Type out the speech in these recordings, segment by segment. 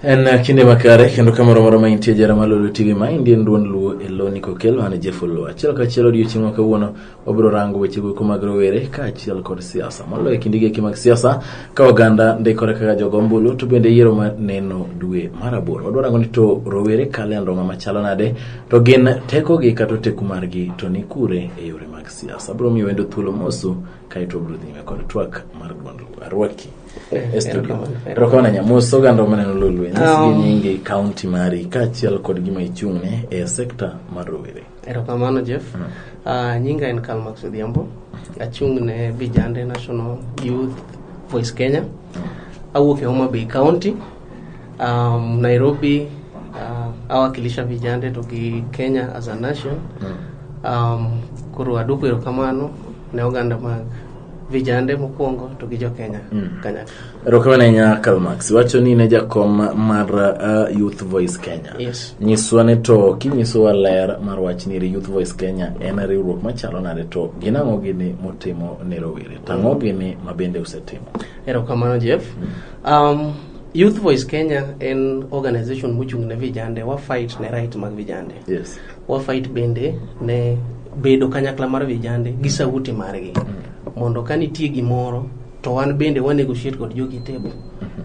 En kinde makare kendo kamoro moro ma intie jara malolo TV ma indie en duond Luo e loni kokelo an Jeff Oloo. Achiel kachiel odiochieng' ma kawuono wabiro rango weche goeko mag rowere kaachiel kod siasa. Moloyo e kindegi eki mag siasa ka oganda ndikore kaka jogo ombulu to bende yiero mar neno dwe mar aboro. Wadwa rango ni to rowere kalo e andong'a machalo nade to gin tekogi kata oteku margi to ni kure e yore mag siasa. Abiro miyo wendo thuolo mosu kaeto wabiro dhi nyime kod twak mar duond Luo. Arwaki. E studio. Erokamano ahinya. Mos oganda maneno Lolwe. Nyisgi nyingi, kaunti mari kaachiel kod gima ichung'ne e sekta mar rowere. Erokamano Jeff. Nyinga en Karl Max Odhiambo. Achung' ne Vijande National Youth Voice Kenya. Awuok e Homa Bay County. Nairobi awakilisha Vijande to gi Kenya as a nation. Koro aduoko erokamano ne oganda mag Vijande mokwongo to gi jo Kenya kanyakla. Erokamano ahinya Karl Max. Iwacho ni in e jakom mar Youth Voice Kenya. Yes. Nyiswa ni to kinyisowa ler mar wach ni Youth Voice Kenya en riwruok machalo nade to gin ang'o gini motimo ne rowere to ang'o gini ma bende usetimo? Erokamano Jeff. Youth Voice Kenya en organization mochung' ne vijande, wa fight ne right mag vijande. Wa fight bende ne bedo kanyakla mar vijande gi sauti margi. Mondo ka nitie gimoro to wan bende wa negotiate kod jogi table.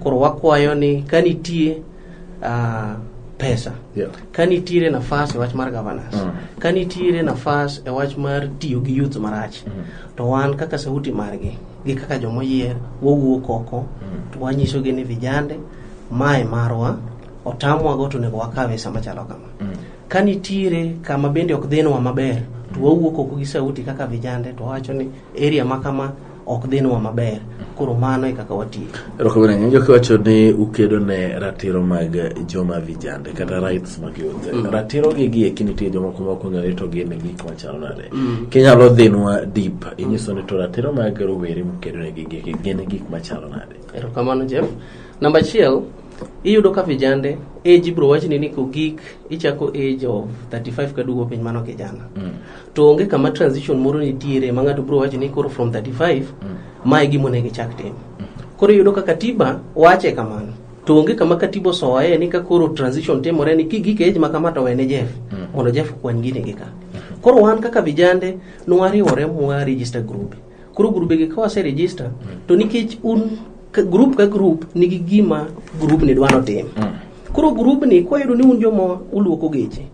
Koro wakwayo ni ka nitie pesa ka nitiere nafas e wach mar governance, ka nitiere nafas e wach mar tiyo gi youth marach, to wan kaka sauti margi gi kaka jomoyier wawuok oko to wanyisogi ni vijande mae marwa otamwago to onego wakawe sama chalo kama. Ka nitiere kama bende ok dhinwa maber to wawuok oko gi sauti kaka vijande to wawacho ni area ma kama ok dhinwa maber. Koro mano e kaka watiyo. Erokamano ahinya. Winjo kiwacho ni ukedo ne ratiro mag joma vijande kata rights mag youth. Ratiro gi gi eki nitie jomoko ma ok ong'eyo ni to gin gik machalo nade. Kinyalo dhinwa deep, inyiso ni to ratiro mag rowere mukedo ne gi eki gin gik machalo nade. Erokamano Jeff. Namba achiel, iyudo ka vijande age ibro wachni ni kogik ichako age of 35 kaduogo piny mano kijana. To onge kama transition moro nitiere ma ng'ato bro wacho ni koro from 35 mae e gima onego ichak timo. Koro iyudo ka katiba wache kamano. To onge kama katiba osoye ni ka koro transition timore ni kigik e age ma kama to wene Jeff mondo Jeff okwany gini gi ka. Koro wan kaka vijande nwariwore mwa register group. Koro grube gi ka wase register to nikech un group ka group nigi gima group ni dwaro tim. Koro group ni kwayudo ni un joma uluoko geche,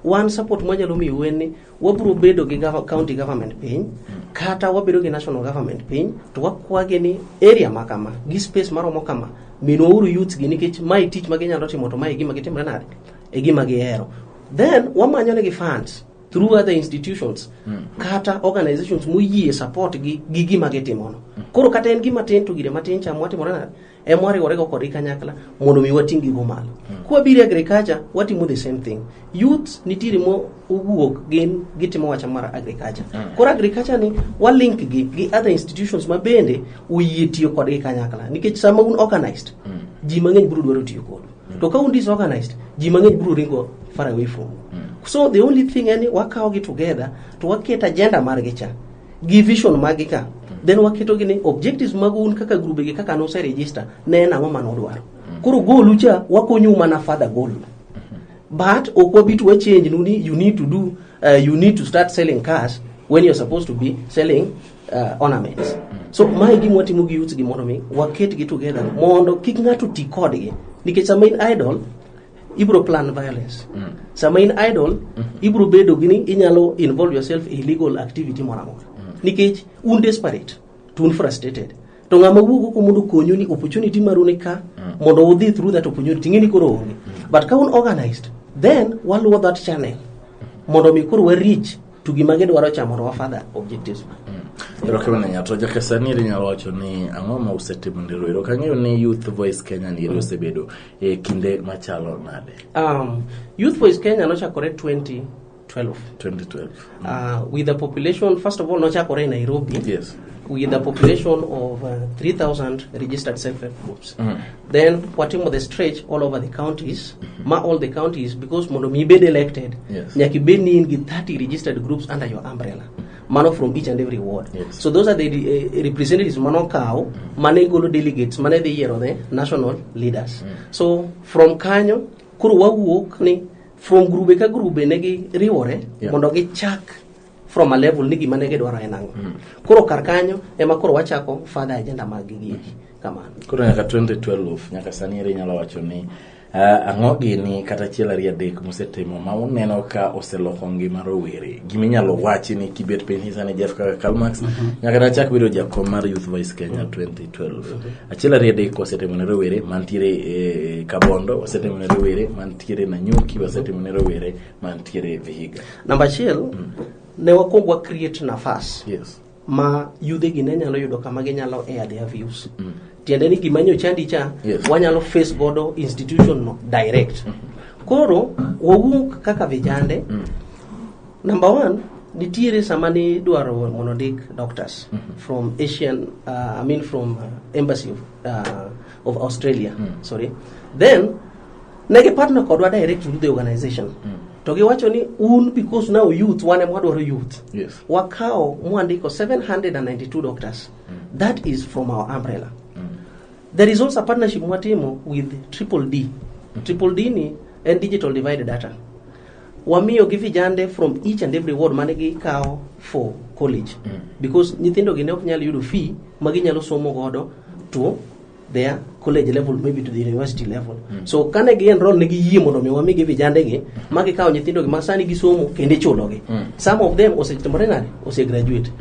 wan support mwanyalo miyou en ni wabiro bedo gi county government piny kata wabedo gi national government piny to wakwagi ni area ma kama gi space maromo kama minwa uru youths gi nikech mae tich ma ginyalo timo to mae e gima gitimre nade e gima gihero. Then wamanyo negi funds through other institutions kata organizations moyie support gi gi gima gitimono. Koro kata en gima tin to gire matin cha mwatimore nade ema wariwore go kodgi kanyakla mondo mi wating' gigo malo. Kwabiro e agriculture watimo the same thing. Youths nitiere mo owuok gin gitimo wacha mar agriculture. Koro agriculture ni wa link gi gi other institutions ma bende oyie tiyo kodgi kanyakla nikech sama un organized ji mang'eny biro dwaro tiyo kodu. To ka un disorganized ji mang'eny biro ringo far away from you. So the only thing en ni wakawo gi together to waketo agenda margi cha gi vision margi ka then waketo gi ni objectives mag un kaka grube gi kaka nuse register ne en ang'o mane udwaro. Koro golu cha wakonyou mana further goal but ok wabi to wachange nu ni you need to do you need to start selling cars when you're supposed to be selling ornaments. So mae gima watimo gi youths gi mondo mi waket gi together mondo kik ng'ato ti kodgi nikech sama in idle ibro plan violence. Sama in idle ibro bedo gi ni inyalo involve yourself in illegal activity moro amora nikech un desperate to un frustrated to ng'ama wuok oko mondo okonyu ni opportunity maru ni ka mondo udhi through that opportunity ing'e ni koro onge. But ka un organized then waluwo that channel mondo mi koro wa reach to gima gidwaro cha mondo wa further objectives. Erokamano ahinya. To jaka sani eri nyalo wacho ni ang'o ma usetimo ne rowere? Ok ang'eyo ni Youth Voice Kenya ni eri osebedo e kinde machalo nade? Youth Voice Kenya nochakore 2012. 2012. With a population, first of all, nochakore e Nairobi with a population of 3,000 registered self-help groups. Then watimo the stretch all over the counties, ma all the counties, because mondo mi ibed elected, nyaka ibed ni in gi 30 registered groups under your umbrella. Mano from each and every ward. Yes. So those are the representatives manokaw mane golo delegates mane dhi yiero the national leaders. So from kanyo koro wawuok ni from grube ka grube ne gi riwore mondo gichak from a level ni gima ne gidwaro en ang'o. Koro kar kanyo ema koro wachako further agenda mag gi gieki kamano. Koro nyaka 2012 nyaka sani ere inyalo wacho ni ang'o gini kata achiel ariyo adek musetimo ma uneno ka oseloko ngima rowere? Gima inyalo wachi ni kibet piny ni sani Jeff kaka Karl Marx nyaka nachak bedo jakom mar Youth Voice Kenya 2012. Achiel ariyo adek wasetimo ne rowere mantiere Kabondo, wasetimo ne rowere mantiere Nanyuki, wasetimo ne rowere mantiere Vihiga. Namba achiel, ne wakwong wa create nafas ma yudhe gi ne nyalo yudo kama ginyalo air their views. Tiende ni gima nyochandi cha wanyalo face godo institution no direct. Koro wawuok kaka vijande. Number one, nitiere sama ni dwaro mondo ndik doctors from Asian, I mean from embassy of Australia. Sorry. Then ne gi partner kodwa direct through the organization. To giwacho ni un, because now youth wan ema wadwaro youth. Wakawo mwandiko 792 doctors. That is from our umbrella. There is also a partnership mwatimo with Triple D. Triple D ni en digital divide data. Wamiyo gi vijande from each and every ward mane gikawo for college. Because nyithindo gi ne ok nyal yudo fee ma ginyalo somo godo to their college level, maybe to the university level. So kane gi enroll, ne giyie mondo mi wamigi vijande gi ma gikawo nyithindo gi ma sani gisomo kendo ichulogi. Some of them osetimore nade? Ose graduate.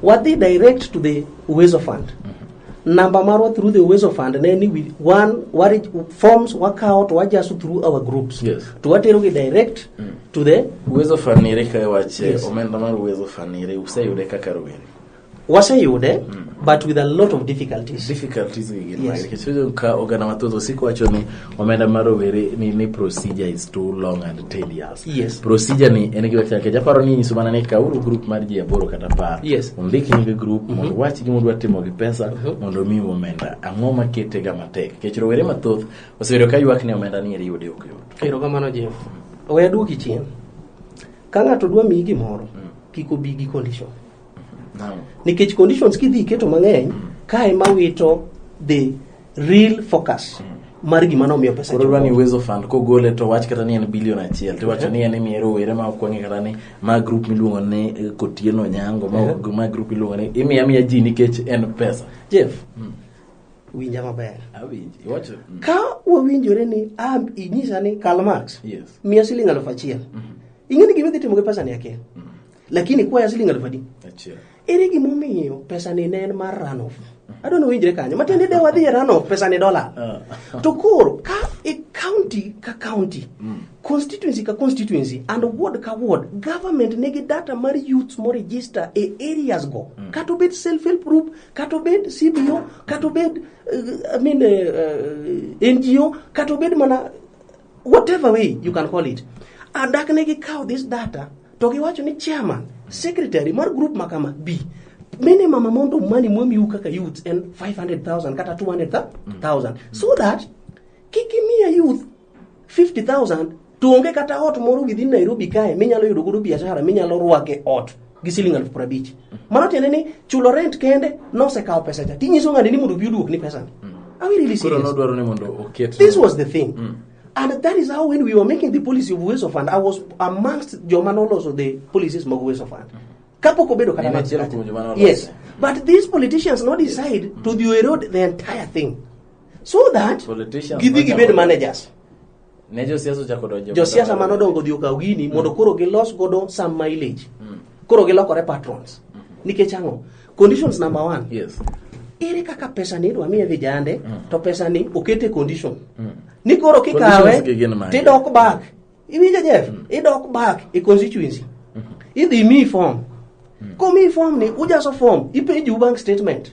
Wadhi direct to the Uwezo Fund. Namba marwa through the Uwezo Fund ne ni we, one wari, forms wakawo to wajaso through our groups. To watero gi direct to the Uwezo Fund nire ka wach omenda mar Uwezo Fund nire useyude kaka rowere? Waseyude, but with a lot of difficulties. Difficulties gi gin mage? Nikech iyudo ka oganda mathoth osiko wacho ni omenda mar rowere ni procedure is too long and tedious. Procedure ni en gima chal nikech aparo ni inyiso mana ni kawuru group mar ji aboro kata 10. Undik nying group mondo uwach gima udwa timo gi pesa mondo omiu omenda. Ang'o makete ga matek? Nikech rowere mathoth osebedo ka ywak ni omenda ni eri yude ok yot. Erokamano, Jeff. We aduoki chien. Ka ng'ato dwa miyi gimoro, kik obi gi condition. Naam. Nikech conditions kidhi iketo mang'eny, kae ma wito the real focus mar gima nomiyo pesa. Koro dwa ni Uwezo Fund kogole to wach kata ni en bilion 1 tiwacho ni en imiye rowere ma ok wang'e kata ni ma group miluongo ni Kotieno Nyango ma group miluongo ni imiya miya ji nikech en pesa. Jeff, winja maber. Awinji. Iwacho. Ka wawinjore ni am inyisa ni Karl Marx miya siling 1000. Ing'e ni gima idhi timo gi pesa ni akia. Lakini kwaya siling 1000 adi? Achiel. Ere gimomiyo pesa ni ne en mar runoff? Adwa ni winjre kanyo. Matiende de wadhi e runoff, pesa ni dollar. To koro ka e county ka county, constituency ka constituency and ward ka ward, government nigi data mar youths mo register e areas go. Kata obed self help group, kata obed CBO, kata obed I mean NGO, kata obed mana whatever way you can call it. Adak ne gikawo this data to giwacho ni chairman, secretary mar group makama b minimum amount of money mwamiu kaka youths en 500,000 kata 200,000, so that kik imiya youth 50,000 to onge kata ot moro within Nairobi kae minyalo yudo godo biashara minyalo rwake ot gi siling 50,000. Mano tiende ni chulo rent kende nosekawo pesa cha tinyiso ng'ani ni mondo obi oduokni pesani. Are we really Koro serious? nodwaro ni mondo oket This was the thing. And that is how when we were making the policy of Uwezo Fund, I was amongst joma noloso the policies mag Uwezo Fund. Kapok obedo kata En achiel kacha. kuom joma nolose. Yes. But these politicians not decide to erode the entire thing. So that Politicians gidhi nochako gibed managers. Ne josiasa ochako donjo. Josiasa manodongo odhi okaw gini mondo koro gilos godo some mileage. Koro gilokore patrons. Nikech ang'o? Conditions number one. Ere kaka pesa ni idwa miye vijande to pesa ni okete condition ni koro kikawe Conditions gi gin mage? tidok back, iwinjo Jeff, idok back e constituency, idhi miyi form, komiyi form ni ujaso form, ipenjo bank statement.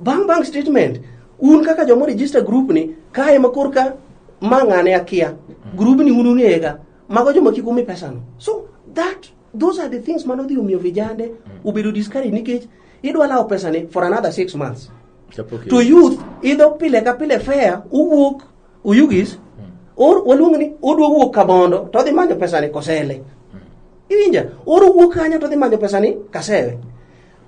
Bang' bank statement, un kaka joma register group ni kae ma korka ma ng'ane akia group ni un ung'eyega mago joma kik umi pesa no. So that those are the things manodhi omiyo vijande obedo discouraged nikech idwa lawo pesa ni for another 6 months. Kapok To youth idho pile ka pile fare uwuok Oyugis or waluong ni odwa wuok Kabondo to odhi manyo pesa ni Kosele. Iwinja? Oro wuok kanyo to dhi manyo pesa ni Kasewe.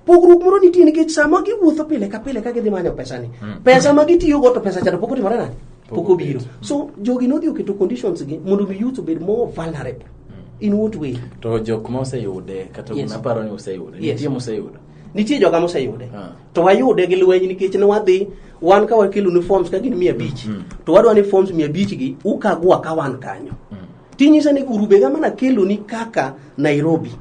Pogruok moro nitie nikech sama giwuotho pile ka pile ka gidhi manyo pesa ni, pesa ma gitiyogo to pesa cha to pok otimore nade? Pok obiro. So jogi nodhi oketo conditions gi mondo mi youth obed more vulnerable. In what way? To jok ma oseyude kata aparo ni oseyude. Nitie moseyudo. Nitie joga moseyude. To wayude gi lweny nikech ne wadhi wan ka wakelo ni forms ka gin 500 to wadwa ni forms 500 gi ukagwa ka wan kanyo. Tinyisa ni grube ga mana kelo ni kaka Nairobi.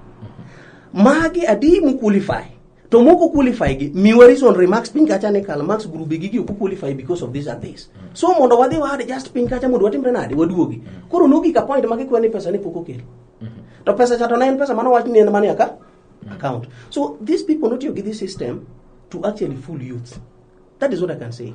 Magi adi mu qualify. To moko qualify gi miwa reason remarks piny kacha ni Karl Marx grube gi gi ok qualify because of this and this. So mondo wadhi wa adjust piny kacha mondo watimre nade waduogi. Koro nogik a point ma gikwa ni pesa ni pok okel. To pesa cha to ne en pesa mano wach ni en mane aka account. So these people notiyo gi this system to actually fool youth. That is what I can say.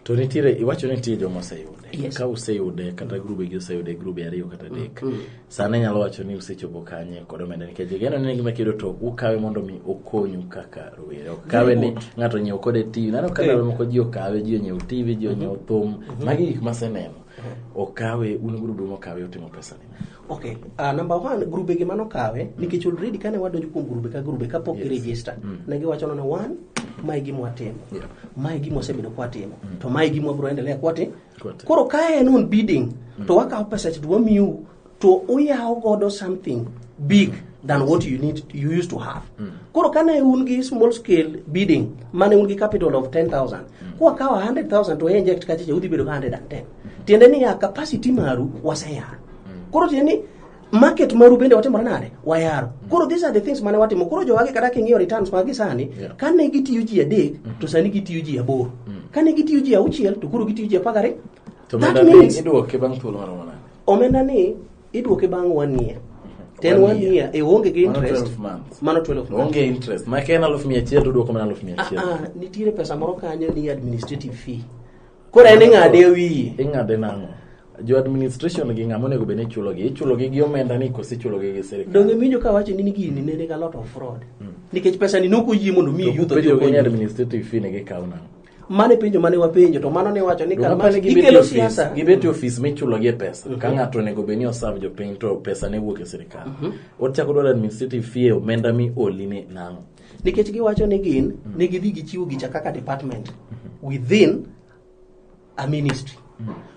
To nitiere iwacho ni nitie joma oseyude. Yes. Ka useyude kata grube gi oseyude grube ariyo kata adek. Sani nyalo wacho ni usechopo kanye kod omenda nikech igeno ni gima kiyudo to ukawe mondo mi okonyu kaka rowere. Ok kawe ni ng'ato onyiew kode TV. Naneno ka ndalo moko ji okawe, ji onyiew TV, ji onyiew thum. Magi gik maseneno. Okawe un grube mokawe utimo pesa ni. Okay. Number one, grube gi manokawe nikech already kane wadonjo kuom grube ka grube kapok gi register ne giwacho ni one mae gima watimo mae gima wasebedo kwatimo to mae gima wabiro endelea kwatimo. Koro ka en on bidding to wakawo pesa to wamiu to uyawo godo something big than what you need you used to have. Koro kane un gi small scale bidding mane un gi capital of 10,000 kwakawo 100,000 to inject kachacha udhi bedo ga 110. Tiende ni ya capacity maru waseyaro. Koro tiende ni market maru bende watimore nade? Wayaro. Koro these are the things mane watimo. Koro jowagi kata king'iyo returns magi sani, kane gitiyo ji 3 to sani gitiyo ji 8. Kane gitiyo ji 6 to koro gitiyo ji 12. To That omenda ni means iduoke bang' thuolo maromo nade? omenda ni iduoke bang' 1 year. Ten One 1 year e onge gi Mano interest. 12 months. Mano 12 months. Onge interest. Ma ka en 100,000 to uduoko mana 100,000. Nitiere pesa moro kanyo ni administrative fee. Koro en ing'ade e wiye. Ing'ade nang'o? Jo administration gi ng'ama onego bed ni ichulogi? Ichulogi gi omenda ni koso ichulogi gi sirikal? Donge winjo ka wacho ni gini ne nigi a lot of fraud. Nikech pesa ni nok oyie mondo mi To youth odhi penjo gi ni okony. administrative fee ni gikawo nang'o? Mano e penjo mane wapenjo to mano ne wacho ni Donge Karl aparo Marx ni gibet e ikelo ofis, siasa. gibet e ofis michulogie pesa. Ka ng'ato onego bed ni oserve jopiny to pesa ne wuok e sirikal. Ochako dwaro administrative fee e omenda mi oli ni nang'o? Nikech giwacho ni gin ne gidhi gichiwo gicha kaka department within a ministry.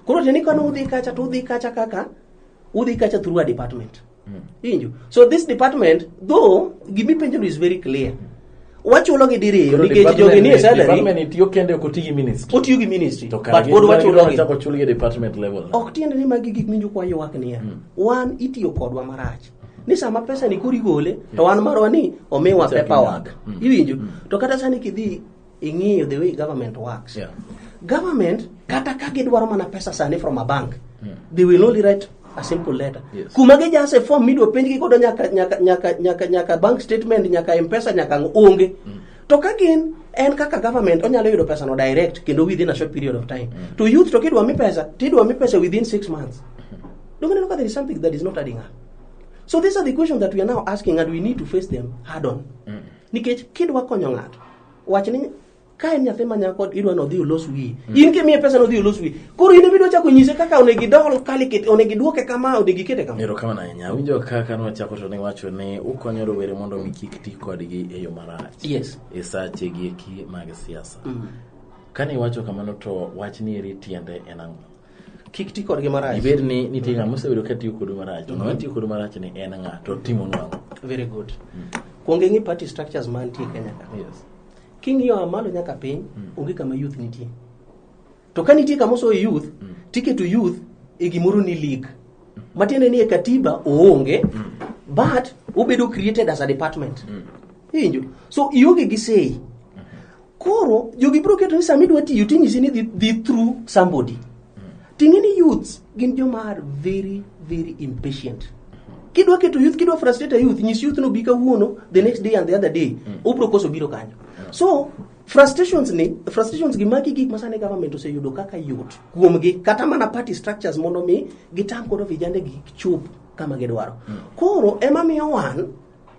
Koro tiende ni kane udhi kacha to udhi kacha kaka udhi kacha through a department. Iwinjo? So this department though gimipenjo no is very clear. Wachulo gi diriyo Koro nikech jogi ni e salary department ni tiyo kende ok oti gi ministry. otiyo gi ministry To kara but pod wachulo gi. chako chulgi e department level. Ok tiende ni magi gik minjo kwa ywak niya. Wan itiyo kodwa marach. Ni sama pesa ni koro igole to wan marwa ni omiwa Ichako paperwork. ing'ado. Iwinjo? To kata sani kidhi ing'iyo the way government works. Government kata ka gidwaro mana pesa sani from a bank, they will only write a simple letter. Kuma gijase form midwa penjgi godo nyaka nyaka nyaka nyaka nyaka bank statement, nyaka M-Pesa, nyaka ang'o, onge. To ka gin en kaka government onyalo yudo pesa no direct kendo within a short period of time. To youth to kidwa mi pesa, tidwa mi pesa within 6 months. Donge ineno ka there is something that is not adding up. So these are the questions that we are now asking and we need to face them hard on. Nikech kidwa konyo ng'ato, wach ni ka en nyathi ma nyako idwa ni odhi olos wiye. In kimiye pesa ni odhi olos wiye. Koro in ema idwa chako nyise kaka onego idol kali ket onego iduoke kama onego ikete kama. Erokamano ahinya. Awinjo kaka nwachako to niwacho ni ukonyo rowere mondo mi kik ti kodgi e yo marach. Yes. E sache gi eki mag siasa. Kane iwacho kamano to wach ni eri tiende en ang'o? Kik ti kodgi marach. Ibed ni nitie ng'ama osebedo ka tiyo kodu marach. To ng'ama tiyo kodu marach ni en ng'a to timo nang'o? Very good. Kuong ing'i party structures mantie Kenya ka. Yes. King'iyo a malo nyaka piny, onge kama youth nitie. To ka nitie kama osoe youth, tiketo youth e gimoro ni league. Matiende ni e katiba oonge, but obedo created as a department. Iwinjo? So ionge gi say. Koro jogi biro keto ni sama idwa tiyo tinyisi ni dhi through somebody. Ting'e ni youths gin joma are very very impatient. Kidwa keto youth, kidwa frustrate a youth, nyis youth no bi kawuono, the next day and the other day, obro koso biro kanyo. So frustrations gi magi gik ma sani government oseyudo kaka yot kuomgi, kata mana party structures mondo mi gitam kodo vijande gi chop kama gidwaro. Koro ema miyo wan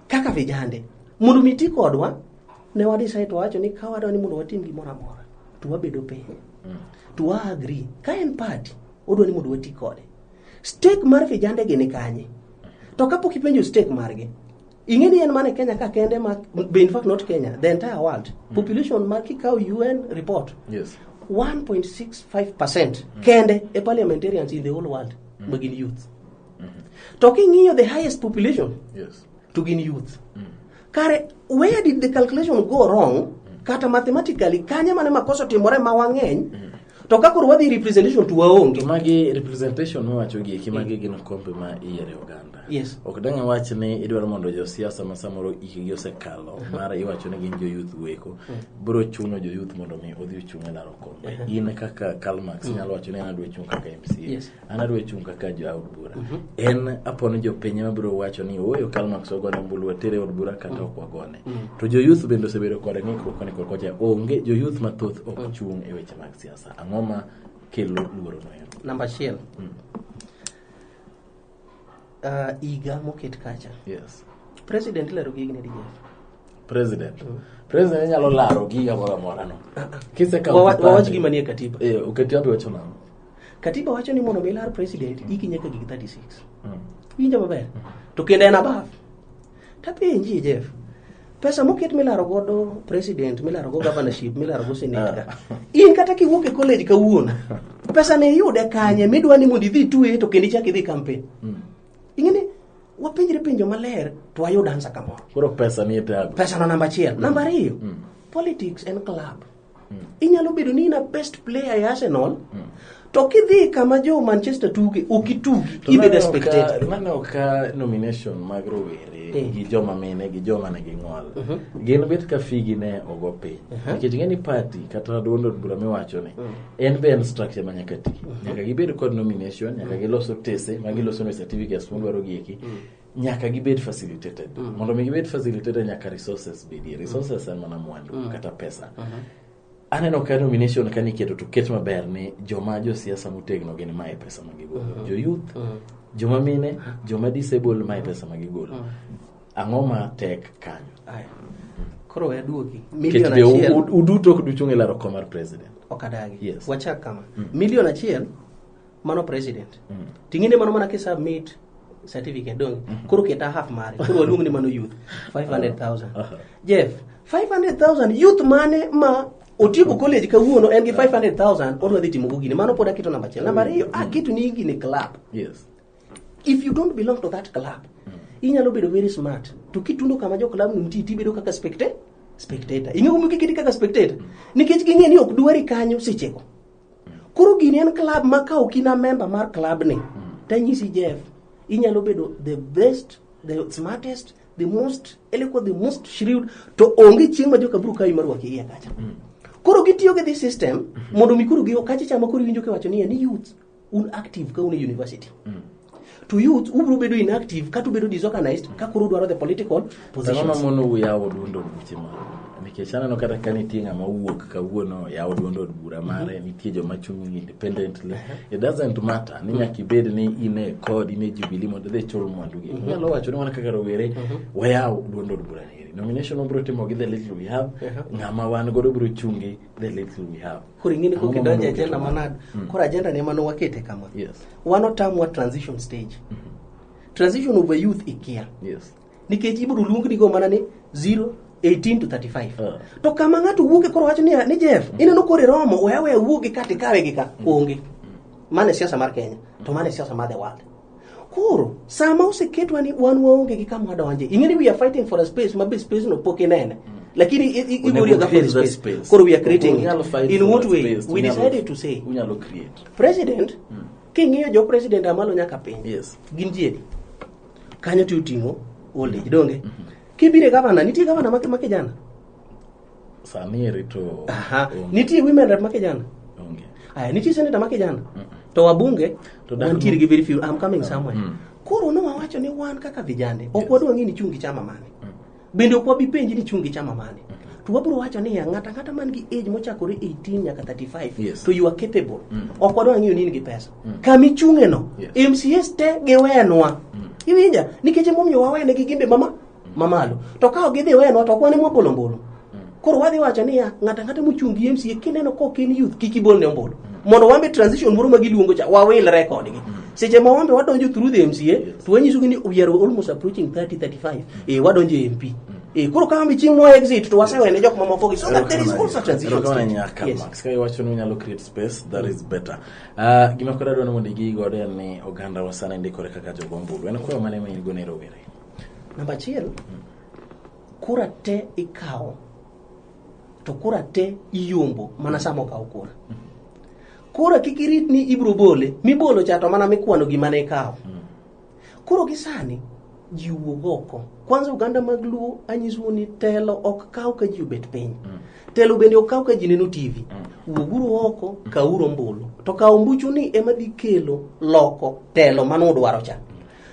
kaka vijande mondo mi ti kodwa, ne wa decide to wacho ni ka wadwa ni mondo watim gimoro amora to wabedo piny to wa agree ka en party odwa ni mondo wati kode. Stake mar vijande gi ni kanye? To kapok ipenjo stake margi, ing'e ni en mana e Kenya ka kende ma, be in fact not Kenya, the entire world population mar kikawo UN report, 1.65% kende e parliamentarians in the whole world ma gin youth. To king'iyo the highest population, to gin youth. Kare where did the calculation go wrong? Kata mathematically kanye mane makosa otimore ma wang'eny to ka koro wadhi representation to waonge? To magi representation miwacho gi eki, magi gin kombe ma iyiere oganda. Ok dang' awach ni idwaro mondo josiasa ma samoro hikgi osekalo mar iwacho ni gin jo youth weko biro chuno jo youth mondo mi odhi ochung' e laro kombe. In kaka Karl Marx inyalo wacho ni an adwa chung' kaka MCA. An adwa chung' kaka jaod bura. En aponi jopiny ema biro wacho ni ooyo, Karl Marx wagone ombulu watere e od bura kata ok wagone. To jo youth bende osebedo kod ng'ikruok koni kod kocha. Onge jo youth mathoth ok chung' e weche mag siasa. Ang'o ma kelo luoro no ero? Namba achiel, higa moket kacha, president ilero gi higni adi, Jeff? President inyalo laro gi higa moro amora no. Kisekawo kipande- Wawach gima nie katiba. Eh, katiba wacho nang'o? Katiba wacho ni mondo mi lar president, hiki nyaka gik 36. Winjo maber? To kendo en above. Tapenji, Jeff, pesa moket milaro godo president, milaro go governorship, milaro go senate ka, in kata kiwuok e college kawuono, pesa ne iyude kanye midwa ni mondo idhi itwe to kendo ichak idhi campaign? Ing'e ni wapenjre penjo maler to wayud answer kamoro. Koro pesa nie tabu. Pesa no namba achiel. Namba ariyo, politics en club. Inyalo bedo ni in a best player e Arsenal, to kidhi kama jo Manchester tuge, ok itugi. To ibedo naneno spectator. Naneno ka nomination mag rowere gi joma mine gi joma nigi ng'ol gin bet ka figi ne ogo piny, nikech ing'e ni party kata duond od bura miwacho ni en be en structure ma nyaka ti, nyaka gibed kod nomination, nyaka gilos otese ma giloso ne certificates modwaro gi eki, nyaka gibed facilitated. Mondo mi gibed facilitated, nyaka resources bedie. Resources en mana mwandu kata pesa. Aneno ka nomination ka niketo to ket maber ni joma josiasa motegno gin mae pesa ma gigolo, jo youth, joma mine, joma disable mae pesa ma gigolo. Ang'o ma tek kanyo? Aya. Koro we aduoki. Nikech Milion be achiel uduto ok duchung' e laro kom mar president. Ok adagi. Wachak kama. 1 million mano president. Ting'ine mano mana kisubmit certificate donge. Koro keta half mare. Koro waluong ni mano youth 500,000. Jeff, 500,000 youth mane ma otieko college kawuono en gi 500,000 odwa dhi timo go gini? Mano pod aketo namba achiel. Namba ariyo, aketo ni gini club. If you don't belong to that club, inyalo bedo very smart. To kitundo kama jo club no nitie, tibedo kaka spectator. Ing'eyo gimomiyo kiketi kaka spectator? Nikech ging'e ni ok dwari kanyo sechego. Koro gini en club ma ka ok in a member mar club ni, tanyisi Jeff, inyalo bedo the best, the smartest, the most eloquent, the most shrewd, to onge chieng' ma joka biro kawi mar rwaki iye kacha. Koro gitiyo gi this system mondo mi koro gi kacha chama koro iwinjo kiwacho ni youth un active ka un e university. To youth ubiro bedo inactive kata ubedo disorganized ka koro udwaro the political Ang'o positions. ma mono yawo duond od buche maru? Nikech aneno kata ka nitie ng'ama wuok kawuono yawo duond od bura mare, nitie joma chung' independently. It doesn't matter ni nyaka ibed ni in e kod in e Jubilee mondo idhi chul mwandu gi. Inyalo wacho ni wan kaka rowere wayaw duond od bura ni. Nomination wabiro timo gi the little we have, ng'ama wan godo biro chung' gi the little we have. Koro ing'e ni Ang'o kok ma idonjo e mono agenda keto? manade. Koro agenda ne mano wakete kama. Wan otamwa transition stage. Transition of a youth ikia. Nikech ibiro luong go mana ni 0 18 to 35. To kama ng'ato wuoke koro wacho ni Jeff, ineno koro iromo, we aweya wuog gi ka tikawe gi ka. Onge. Mano e siasa mar Kenya, to mano e siasa mar the world. Koro, sama oseketwa ni wan waonge gi kama wadonje, ing'e ni we are fighting for a space ma be space no pok inene. Lakini Onego igorio ga for create the that space. space. Koro we are creating Unyalo it. fight In for what that way? space, We decided to say, unyalo create. President, king'iyo jo president amalo nyaka piny, gin ji adi? Kanyo to oting'o old age, donge? Kibiro e governor, nitie governor ma kijana? Sani eri to Aha. onge. Nitie women rep ma kijana? Onge. Aya, nitie senator ma kijana? To wabunge To dak wantiere no- gi very few. I'm coming somewhere. Koro ne wawacho ni wan kaka vijande, ok wadwa ng'e ni chung' gi chama mane. Bende ok wabi penji ni chung' gi chama mane. To wabiro wacho niya, ng'ato ang'ata man gi age mochakore 18 nyaka 35, to you are capable. Ok wadwa ng'iyo ni in gi pesa. Kama ichung'e no, MCAs te giwenwa. Iwinja? Nikech emomiyo wawene gi gimbe mama mamalo. To ka ok gidhi wenwa to ok wan ema wabolo ombulu. Koro wadhi wacho niya, ng'ato ang'ata mochung' gi MCA kineno ka ok en youth kik ibol ne ombulu. Mondo wan be transition moro ma giluongo cha wawilre kodgi. Seche ma wambe wadonjo through the MCA, to wanyisogi ni we are almost approaching 30 35, wadonjo e MP. Koro ka wambe chieng' mwa exit to wasewene jok mamoko gi, so that there is also a transition Erokamano stage. ahinya Karl Yes. Marx. Ka iwacho ni unyalo create space, that is better. Gima koro adwaro ni mondo igi godo en ni oganda wa sani ndikore kaka jogo ombulu. En kwayo mane ma in go ne rowere? Namba achiel, kura te ikawo to kura te iyombo mana sama okaw kura. Kura kik irit ni ibiro bole, mibolo cha to mana mikwano gima ne ikawo. Koro gi sani ji wuog oko. Kwanza oganda mag Luo anyisou ni telo ok kaw ka ji obet piny. Telo bende ok kaw ka ji neno TV. Wuoguru oko, kawuru ombulu. To kawo ombuchu ni ema dhi kelo loko telo manudwaro cha.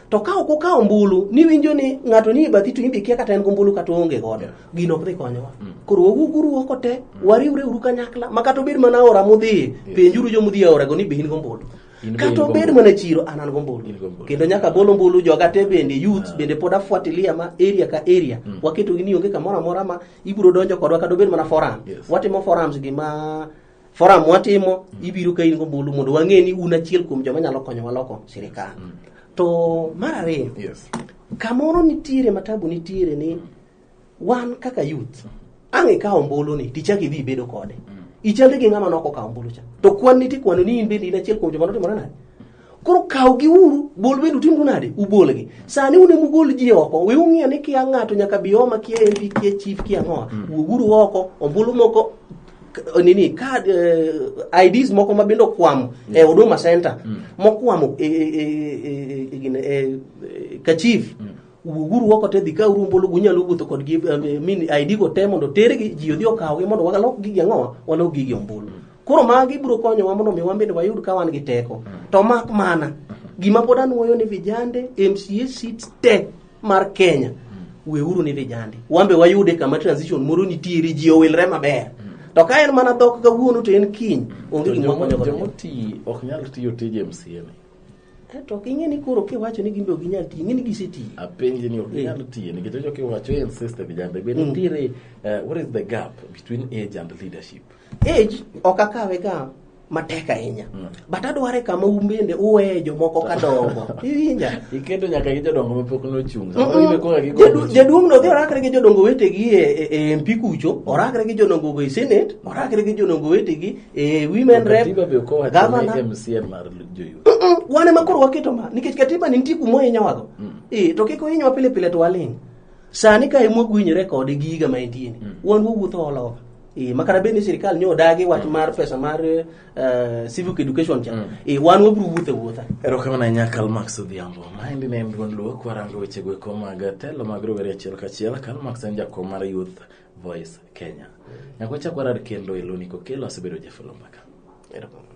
To ka ok ukawo ombulu, niwinjo ni ng'ato ni e bathi to in be ikia kata en gombulu kata oonge godo. Gino ok dhi konyowa. Koro wawuoguru oko te, wariwre uru kanyakla, ma kata obed mana aora mudhiye, penjuru jomodhi e aora go ni be in gombulu. In be Kata in obed gombulu. mana chiro, an an gombulu. In gombulu. Kendo nyaka gol ombulu, joga te bende, youth bende pod afuatilia ma area ka area. Waketo gi ni onge kamoro amora ma ibiro donjo kodwa kata obed mana forum. Watimo forums gi ma forum watimo, ibiro ka in gombulu mondo wang'e ni un achiel kuom joma nyalo konyowa loko sirikal. To mar ariyo, kamoro nitiere matabu nitiere ni wan kaka youth ang' ikawo ombulu ni tichak idhi ibedo kode, ichalri gi ng'ama nok okawo ombulu cha to kwan ni tikwano ni in bende in achiel kuom joma notimore nade. Koro kaw gi uru bol bende utimru nade ubolgi sani un ema ugol ji oko we ung'iyo ni kia ng'ato nyaka bi oma kia MP kia chief kia ng'owa wuoguru oko ombulu moko nini ka IDs moko ma bende okwamo e Huduma Center mokwamo e gine, ka chief wuoguru oko te dhi kawuru ombulu unyalo wuotho kodgi min ID go te mondo tergi ji odhi okawgi mondo walok gigi ang'owa walok gigi ombulu. Koro magi biro konyowa mondo mi wan bende wayud ka wan gi teko. To mak mana gima pod anuoyo ni vijande MCA seats te mar Kenya weuru ni vijande wan be wayude kama transition moro nitiere ji owilre maber. To ka en mana dhok kawuono to en kiny onge To gima wakonyo godo. Jomoti ok nyal tiyo tij MCA ni. To ok ing'e ni koro kiwacho ni gin be ok ginyal tiyo, ing'e ni gisetiyo. Apenji ni ok ginyal tiyo nikech ocho kiwacho insist vijande be nitiere what is the gap between age and leadership? Age ok akawe ga matek ahinya. But adware kama un bende uweye jomoko kadongo. Iwinja? Iketo nyaka gi jodongo mapok nochung'. Samoro gibe koka gigombo chung'. Jaduong' no dhi orakre gi jodongo wetegi e MP kucho, orakre gi jodongo go e Senate, orakre gi jodongo wetegi e women rep, Katiba be ok owacho governor. ni MCA mar joyouth. Wan ema koro waketo ma nikech katiba ni nitie kuma ohinyowago. To kik ohinywa pile pile to waling'. Sani ka ema wagwenyore kode gi higa ma entie ni, wan wawuotho all over. Ma kata bed ni sirikal nyo odagi wach mar pesa mar civic education cha. Wan wabiro wuotho awuotha. Erokamano ahinya Karl Marx Odhiambo. Maendi ne en duond Luo kwarango weche go eko mag telo mag rowere achiel kachiel. Karl Marx en jakom mar Youth Voice Kenya. Nyaka wachak warad kendo e Loni Kokelo asebedo Jeff Olombaka. Erokamano.